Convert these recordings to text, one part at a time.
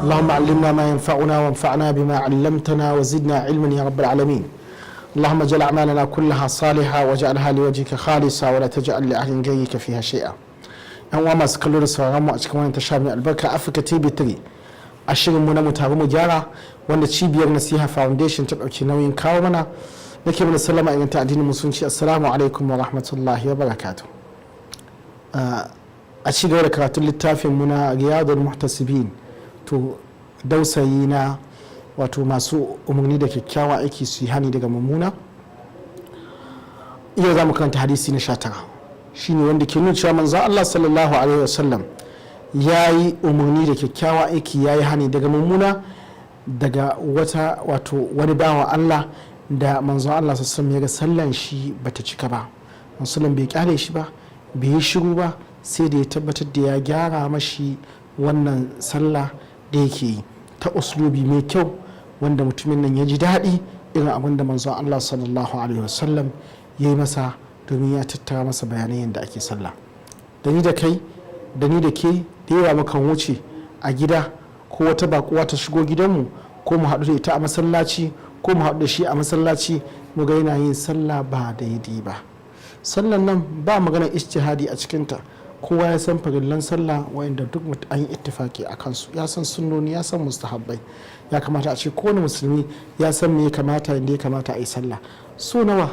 اللهم علمنا ما ينفعنا وانفعنا بما علمتنا وزدنا علما يا رب العالمين. اللهم اجعل أعمالنا كلها صالحة واجعلها لوجهك خالصة ولا تجعل لأحد غيرك فيها شيئا. Yan uwa masu kallo da sauraron mu a cikin wannan tasha mai albarka, Africa TV 3, a shirin mu na Mu Taru Mu Gyara, wanda cibiyar Nasiha Foundation ta ɗauki nauyin kawo mana, nake mana sallama irin ta addinin Musulunci: assalamu alaikum wa rahmatullahi wa barakatuh. A ci gaba da karatun littafin mu na Riyadul Muhtasibin, to dausayi na wato masu umarni da kyakkyawan aiki su yi hani daga mummuna. Yau za mu karanta hadisi na 19, shine wanda ke nuna cewa manzo Allah sallallahu alaihi wasallam ya yi umarni da kyakkyawan aiki, ya yi hani daga mummuna, daga wata wato wani bawan Allah da manzo Allah sallallahu ya ga sallan shi bata cika ba. Musulun bai kyale shi ba, bai yi shiru ba, sai da ya tabbatar da ya gyara mashi wannan sallah da yake yi ta uslubi mai kyau, wanda mutumin nan ya ji daɗi irin abin da manzon Allah sallallahu alaihi wasallam ya yi masa, domin ya tattara masa bayanan yadda ake sallah. Da ni da kai, da ni da ke, da yawa mukan wuce a gida, ko wata bakuwa ta shigo gidanmu, ko mu haɗu da ita a masallaci, ko mu haɗu da shi a masallaci, mu ga yana yin sallah ba daidai ba. Sallan nan ba maganar ijtihadi a cikinta. Kowa ya san farillan sallah, wa'inda duk an yi ittifaki a kansu. Ya san sunnoni, ya san mustahabbai. Ya kamata a ce kowane musulmi ya san me ya kamata, inda ya kamata a yi sallah. So nawa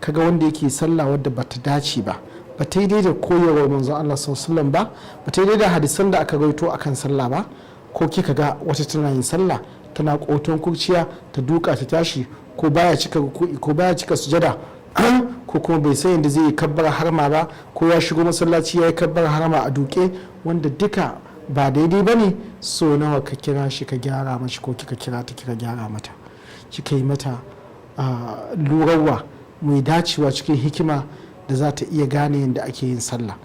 kaga wanda yake sallah wadda bata dace ba, ba ta yi daidai koyarwar manzon Allah sallallahu ba, ba ta yi daidai hadisan da aka rawaito akan sallah ba? Ko kika ga wata tana yin sallah tana koton kurciya, ta duka ta tashi, ko baya cika ruku'i, ko baya cika sujada, ko kuma bai san yadda zai yi kabbar harma ba, ko ya shigo masallaci ya yi kabbar harma a duke, wanda duka ba daidai ba ne. So nawa ka kira shi ka gyara mashi, ko kika kira ta kika gyara mata, kika yi mata lurarwa mai dacewa cikin hikima da za ta iya gane yadda ake yin sallah?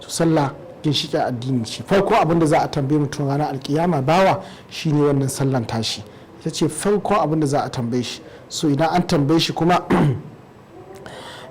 To, sallah ginshiƙin addini ce. Farko abin da za a tambaye mutum ranar alkiyama, bawa, shine wannan sallan tashi. Ita ce farko abin da za a tambaye shi. So idan an tambaye shi kuma,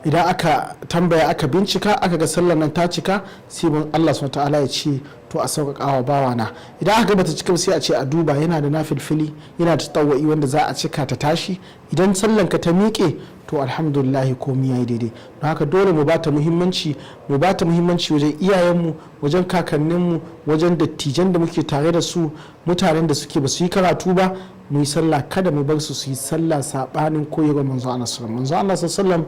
idan aka tambaya, aka bincika, aka ga sallar nan ta cika, sai mun Allah subhanahu ta'ala ya ce, "To, a sauƙaƙa wa bawana." Idan aka ga bata cika, sai a ce a duba yana da nafilfili, yana da tawwa'i wanda za a cika ta tashi. Idan sallan ka ta miƙe, to alhamdulillah, komai yayi daidai. Don haka dole mu bata muhimmanci, mu bata muhimmanci wajen iyayenmu, wajen kakanninmu, wajen dattijan da muke tare da su, mutanen da suke ba su yi karatu ba. Mu yi sallah, kada mu bar su su yi sallah sabanin koyarwar manzo Allah sallallahu. Manzo Allah sallallahu,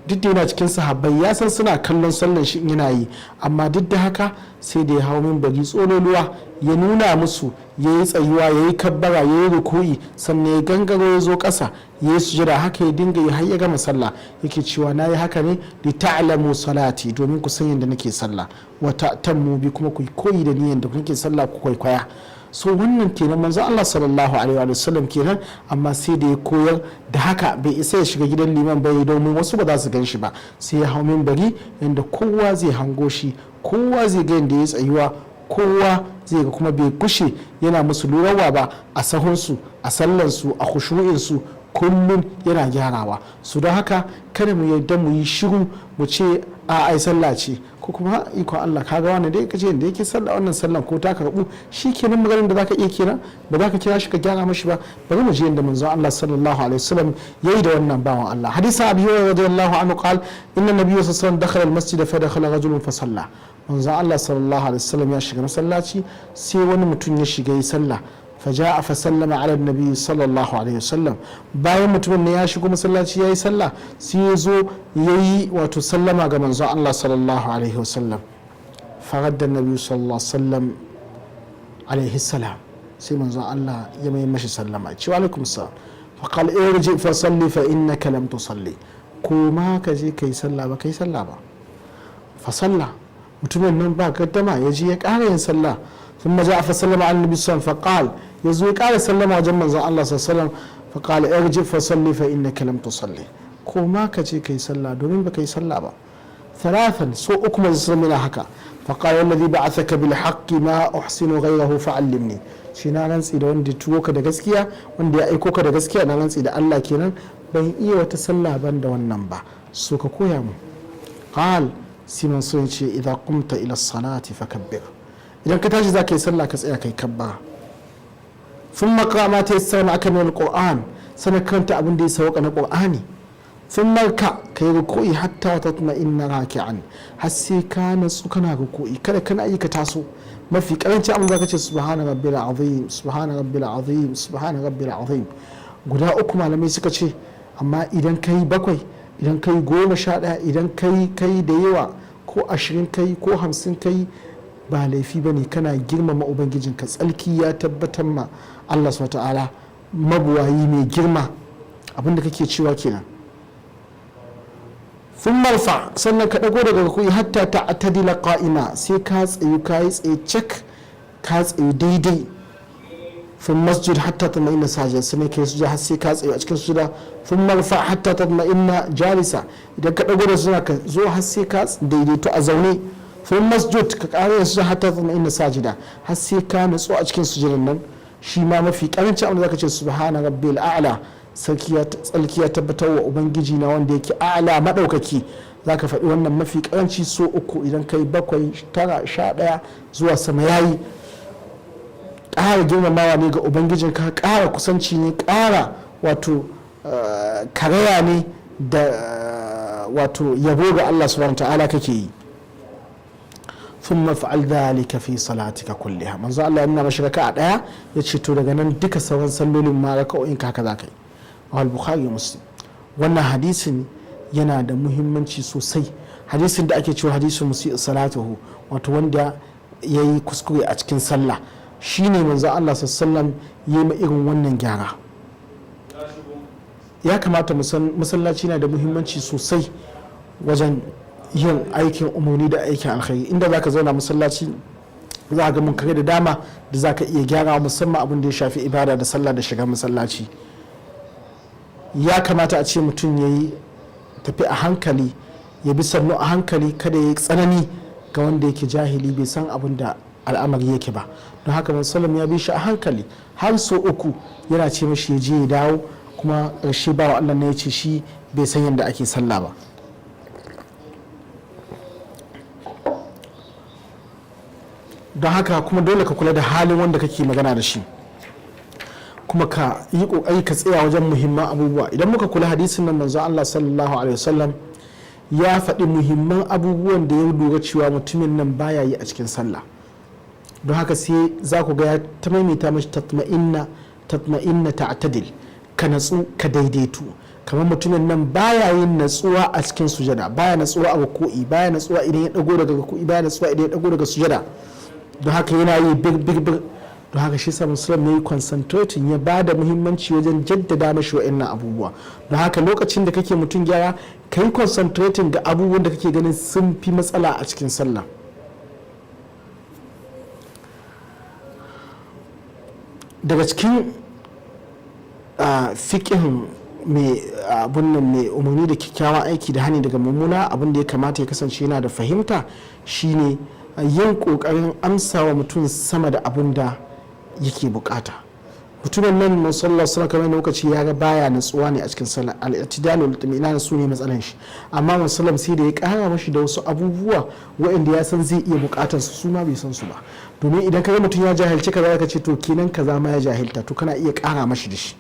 duk da yana cikin sahabbai, ya san suna kallon sallan shi yana yi, amma duk da haka sai da ya hau minbari tsololuwa ya nuna musu, ya yi tsayuwa, ya yi kabbara, ya yi ruku'i, sannan ya gangaro ya zo ƙasa ya yi sujada. Haka ya dinga yi har ya gama sallah. Yake cewa, "Na yi haka ne li ta'lamu salati, domin ku san yadda nake sallah, wa ta'tammu bi, kuma ku koyi da niyyar da kuke sallah, ku kwaikwaya." So wannan kenan, manzo Allah sallallahu alaihi wa sallam kenan. Amma sai da ya koyar da haka. Bai isa ya shiga gidan liman bai, domin wasu ba za su gan shi ba, sai ya hau minbari yadda kowa zai hango shi, kowa zai ga yadda ya tsayuwa, kowa zai ga. Kuma bai kushe yana musu lurarwa ba a sahunsu, a sallansu, a khushu'insu, kullum yana gyarawa su. Don haka kada mu yarda mu yi shiru, mu ce, "A ai sallah ce," ko kuma, "Ikon Allah, kaga wannan dai kace da yake sallah, wannan sallan ko ta karbu?" Kenan maganar da zaka iya kenan, ba za ka kira shi ka gyara mashi ba. Bari mu je inda manzon Allah sallallahu alaihi wasallam yayi da wannan bawan Allah. Hadisin Abi Hurairah radiyallahu anhu qal: inna nabiyyu sallallahu alaihi wasallam dakhala al-masjid, fa dakhala rajulun fa salla. Manzon Allah sallallahu alaihi wasallam ya shiga masallaci, sai wani mutum ya shiga yi sallah. فجاء فسلم على النبي صلى الله عليه وسلم. Bayan mutumin ne ya shigo masallaci ya yi sallah, sai ya zo ya yi wato sallama ga manzon Allah sallallahu alaihi wasallam. فرد النبي صلى الله عليه وسلم عليه السلام. Sai manzon Allah ya mai mashi sallama, ce, "Alaikum salam." فقال: ارجع فصل فإنك لم تصل. Ko ma ka je kai sallah, ba kai sallah ba. فصلى. Mutumin nan ba gaddama ya je ya ƙara yin sallah. ثم جاء فسلم على النبي صلى الله عليه وسلم فقال، ya zo ya ƙara sallama wajen manzon Allah صلى الله عليه وسلم، فقال: ارجع فصل فإنك لم تصل. Ko ma ka je kai sallah, domin ba kai sallah ba. ثلاثا، so uku manzon sallallahu haka. فقال: والذي بعثك بالحق ما أحسن غيره فعلمني. Shi na rantsi da wanda ya turo ka da gaskiya, wanda ya aiko ka da gaskiya, na rantsi da Allah kenan, ban iya wata sallah ban da wannan ba, so ka koya mu. قال، sai manzo ya ce: إذا قمت إلى الصلاة فكبر. Idan ka tashi za ka yi sallah, ka tsaya kai kabbara. Thumma qra ma tayassara ma'aka min alquran, sannan karanta abin da ya sauka na Qur'ani. Thumma ka kai ruku'i hatta tatma'inna raki'an, har sai ka natsu kana ruku'i, kada kana yi ka taso. Mafi karanci abin da ka ce subhana rabbil azim, subhana rabbil azim, subhana rabbil azim, guda uku malamai suka ce. Amma idan ka yi 7, idan ka yi 11, idan ka yi da yawa, ko 20 ka yi, ko 50 ka yi, ba laifi ba ne. Kana girmama ubangijinka. Tsalki ya tabbatar ma Allah subhanahu ta'ala mabuwayi mai girma, abinda kake cewa kenan. Sun marfa, sannan ka ɗago daga ruku'i hatta ta'tadila qa'ima, sai ka tsayu, ka yi tsaye cak, ka tsayu daidai. Sun masjid hatta tatma'inna sajida, sannan ka yi sujada har sai ka tsayu a cikin sujada. Sun marfa hatta tatma'inna jalisa, idan ka ɗago da sujada ka zo har sai ka daidaito a zaune. Sun masjid, ka ƙara yin sujada hatta tatma'inna sajida, har sai ka nutsu a cikin sujadan nan. Shi ma mafi karancin abin da zaka ce subhana rabbil a'la, tsalki ya tabbatar wa ubangiji na wanda yake a'la, madaukaki. Zaka faɗi wannan mafi karanci so 3. Idan kai 7, 9, 11 zuwa sama yayi. Ƙara girmamawa ne ga ubangijinka, ƙara kusanci ne, ƙara wato karaya ne da wato yabo ga Allah subhanahu ta'ala kake yi. Thumma fa'al dhalika fi salatika kulliha. Manzo Allah ya nuna mashi raka'a daya, ya ce to daga nan duka sauran sallolin ma raka'o'in ka haka zaka yi. Al Bukhari, Muslim. Wannan hadisin yana da muhimmanci sosai. Hadisin da ake cewa hadisin musi salatuhu, wato wanda yayi kuskure a cikin sallah, shine manzo Allah sallallahu alaihi wasallam yayi ma irin wannan gyara. Ya kamata masallaci na da muhimmanci sosai wajen yin aikin umarni da aikin alkhairi. Inda zaka zauna masallaci za ga munkarai da dama da zaka iya gyara, musamman abin da ya shafi ibada da sallah da shiga masallaci. Ya kamata a ce mutum ya yi tafi a hankali, ya bi sannu a hankali, kada ya yi tsanani ga wanda yake jahili bai san abin da al'amari yake ba. Don haka Musallam ya bi shi a hankali har so 3 yana ce mashi ya je ya dawo, kuma ƙarshe bawa Allah ne ya ce shi bai san yadda ake sallah ba. Don haka kuma dole ka kula da halin wanda kake magana da shi, kuma ka yi kokari ka tsaya wajen muhimman abubuwa. Idan muka kula hadisin nan, manzo Allah sallallahu alaihi wasallam ya faɗi muhimman abubuwan da ya lura cewa mutumin nan baya yi a cikin sallah. Don haka sai za ku ga ya ta maimaita mashi tatma'inna, tatma'inna, ta'tadil, ka natsu, ka daidaitu. Kamar mutumin nan baya yin natsuwa a cikin sujada, baya natsuwa a ruku'i, baya natsuwa idan ya dago daga ruku'i, baya natsuwa idan ya dago daga sujada. Don haka yana yi bir bir bir. Don haka shi sa Musulun ya yi concentrating, ya ba da muhimmanci wajen jaddada mashi wa'annan abubuwa. Don haka lokacin da kake mutum gyara, ka yi concentrating ga abubuwan da kake ganin sun fi matsala a cikin sallah. Daga cikin fiƙihin mai abun nan mai umarni da kyakkyawan aiki da hani daga mummuna, abin da ya kamata ya kasance yana da fahimta shine yin kokarin amsa wa mutum sama da abin da yake bukata. Mutumin nan musallar sallah kamar lokaci ya ga baya natsuwa ne a cikin sallah, al-i'tidal wal itmi'nan su ne matsalan shi, amma musallam sai da ya kara mashi da wasu abubuwa waɗanda ya san zai iya bukatar su, ma bai san su ba. Domin idan ka ga mutum ya jahilci kaza, ka ce to kenan kaza ma ya jahilta, to kana iya kara mashi da shi.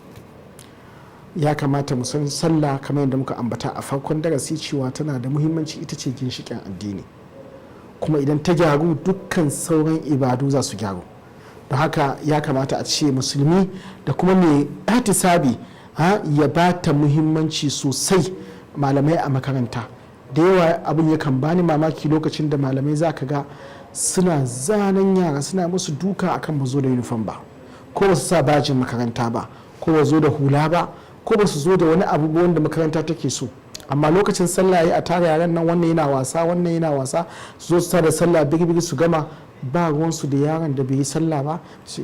Ya kamata mu san sallah kamar yadda muka ambata a farkon darasi cewa tana da muhimmanci, ita ce ginshiƙin addini, kuma idan ta gyaru dukkan sauran ibadu za su gyaru. Don haka ya kamata a ce musulmi da kuma mai ihtisabi ya ba ta muhimmanci sosai. Malamai a makaranta da yawa abin yakan bani mamaki lokacin da malamai za ka ga suna zanen yara, suna musu duka akan ba zo da uniform ba, ko ba su sa bajin makaranta ba, ko ba zo da hula ba, ko ba su zo da wani abu wanda makaranta take so. Amma lokacin sallah yayi a tara yaran nan, wannan yana wasa, wannan yana wasa, su zo su tada sallah bigi-bigi su gama, ba ruwansu da yaron da bai yi sallah ba.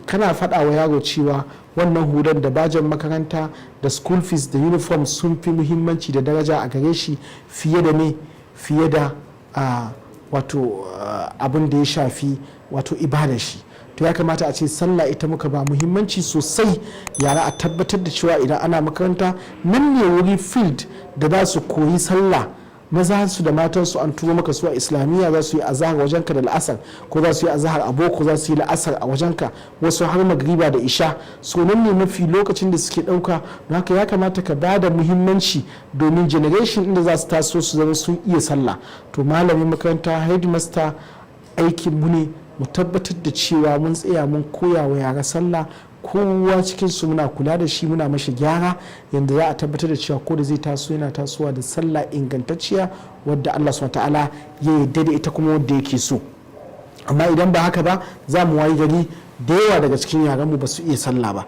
Kana faɗa wa yaro cewa wannan hular da bajin makaranta da school fees da uniform sun fi muhimmanci da daraja a gare shi fiye da me, fiye da wato abin da ya shafi wato ibadar shi. To ya kamata a ce sallah ita muka ba muhimmanci sosai. Yara a tabbatar da cewa idan ana makaranta nan ne wuri field da za su koyi sallah. Maza su da matan su an turo maka su a islamiyya, za su yi azahar wajenka da la'asar, ko za su yi azahar a boko, za su yi la'asar a wajenka, wasu har magriba da isha. So nan ne mafi lokacin da suke ɗauka. Don haka ya kamata ka ba da muhimmanci domin generation inda za su taso su zama sun iya sallah. To malamin makaranta, headmaster, aikin mu ne mu tabbatar da cewa mun tsaya mun koya wa yara sallah. Kowa cikin su muna kula da shi, muna mashi gyara yadda za a tabbatar da cewa ko da zai taso yana tasowa da sallah ingantacciya wadda Allah subhanahu ta'ala ya yarda da ita kuma wadda yake so. Amma idan ba haka ba, za mu wayi gari da yawa daga cikin yaranmu ba su iya sallah ba,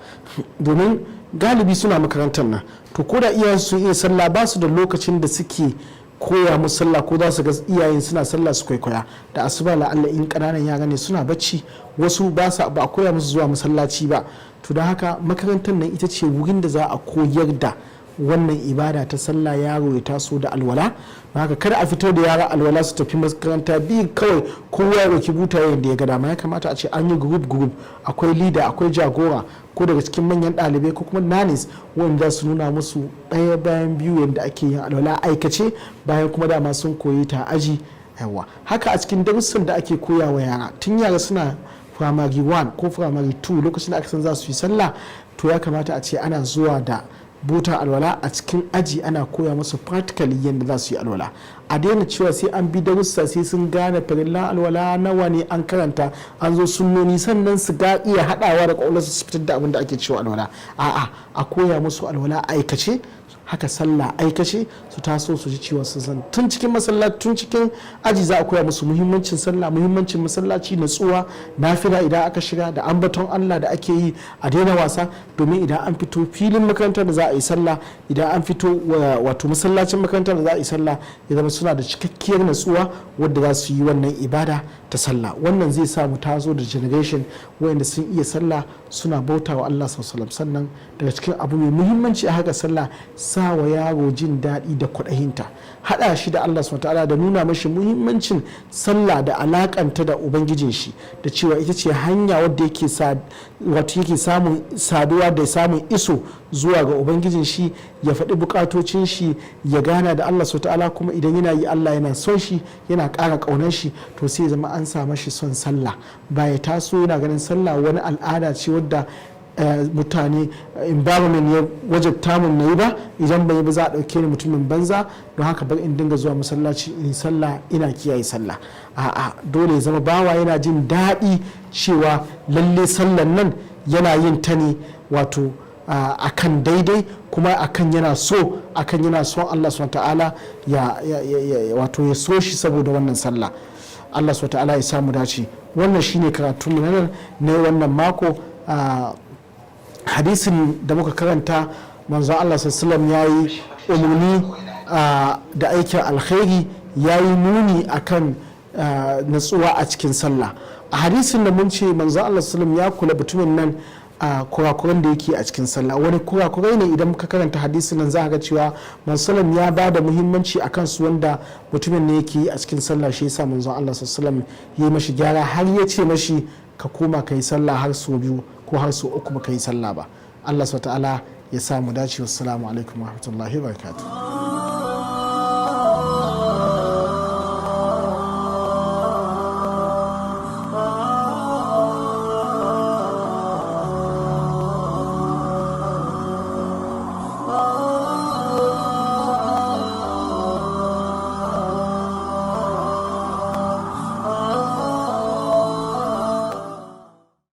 domin galibi suna makarantar nan. To ko da iyayen sun iya sallah, ba su da lokacin da suke koya musu sallah, ko za su ga iyayen suna sallah su kwaikwaya. Da asuba la'alla in ƙananan yara ne suna bacci, wasu ba ba a koya musu zuwa masallaci ba. To don haka makarantar nan ita ce wurin da za a koyar da wannan ibada ta sallah, yaro ya taso da alwala. Don haka kada a fito da yara alwala su tafi makaranta biyu kawai, kowa ya ɗauki buta yadda ya ga dama. Ya kamata a ce an yi group group, akwai leader, akwai jagora, ko daga cikin manyan ɗalibai ko kuma nannies, wanda su nuna musu ɗaya bayan biyu yadda ake yin alwala aikace, bayan kuma dama sun koyi ta aji. Yawa haka a cikin darussan da ake koya wa yara tun yara suna primary 1 ko primary 2, lokacin da aka san za su yi sallah, to ya kamata a ce ana zuwa da butar alwala a cikin aji, ana koya musu practically yadda za su yi alwala. A daina cewa sai an bi darussa, sai sun gane farillan alwala nawa ne, an karanta, an zo sunnoni, sannan su ga iya haɗawa da kwakwalwarsu su fitar da abin da ake cewa alwala. A'a, a koya musu alwala aikace, haka sallah aikace, su taso su ji cewa sun san. Tun cikin masallaci, tun cikin aji za a koya musu muhimmancin sallah, muhimmancin masallaci, natsuwa, nafila idan aka shiga, da ambaton Allah da ake yi, a daina wasa. Domin idan an fito filin makarantar da za a yi sallah, idan an fito wato masallacin makarantar da za a yi sallah, ya zama suna da cikakkiyar natsuwa wadda za su yi wannan ibada ta sallah. Wannan zai sa mu taso da generation wayanda sun iya sallah, suna bauta wa Allah sallallahu. Sannan daga cikin abu mai muhimmanci a haka sallah, sa wa yaro jin daɗi da kwaɗayinta, haɗa shi da Allah subhanahu ta'ala, da nuna mashi muhimmancin sallah da alakanta da ubangijin shi, da cewa ita ce hanya wadda yake wato yake samun saduwa da samun iso zuwa ga ubangijin shi, ya faɗi bukatocin shi, ya gana da Allah subhanahu ta'ala. Kuma idan yana yi, Allah yana son shi, yana ƙara ƙaunar shi. To sai zama an sa mashi son sallah, ba ya taso yana ganin sallah wani al'ada ce wadda mutane, environment ya wajabta mun na yi ba, idan ban yi ba za a ɗauke ni mutumin banza, don haka bar in dinga zuwa masallaci in sallah, ina kiyaye sallah. A'a, dole ya zama bawa yana jin daɗi cewa lalle sallan nan yana yin ta ne wato akan daidai, kuma akan yana so, akan yana son Allah subhanahu ta'ala ya wato ya so shi saboda wannan sallah. Allah subhanahu ta'ala ya samu dace. Wannan shine karatunmu na nan na wannan mako. Hadisin da muka karanta, manzon Allah sallallahu ya yi umarni da aikin alkhairi, ya yi nuni akan natsuwa a cikin sallah. A hadisin da mun ce manzon Allah sallallahu ya kula mutumin nan a kurakuran da yake a cikin sallah. Wani kurakurai ne? Idan muka karanta hadisin nan, za a ga cewa manzon ya ba da muhimmanci akan su wanda mutumin ne yake yi a cikin sallah. Shi yasa manzon Allah sallallahu ya yi mashi gyara, har ya ce mashi ka koma ka yi sallah, har sau biyu ko har sau uku ba ka yi sallah ba. Allah subhanahu ta'ala ya sa mu dace. Wassalamu alaikum warahmatullahi wabarakatuh.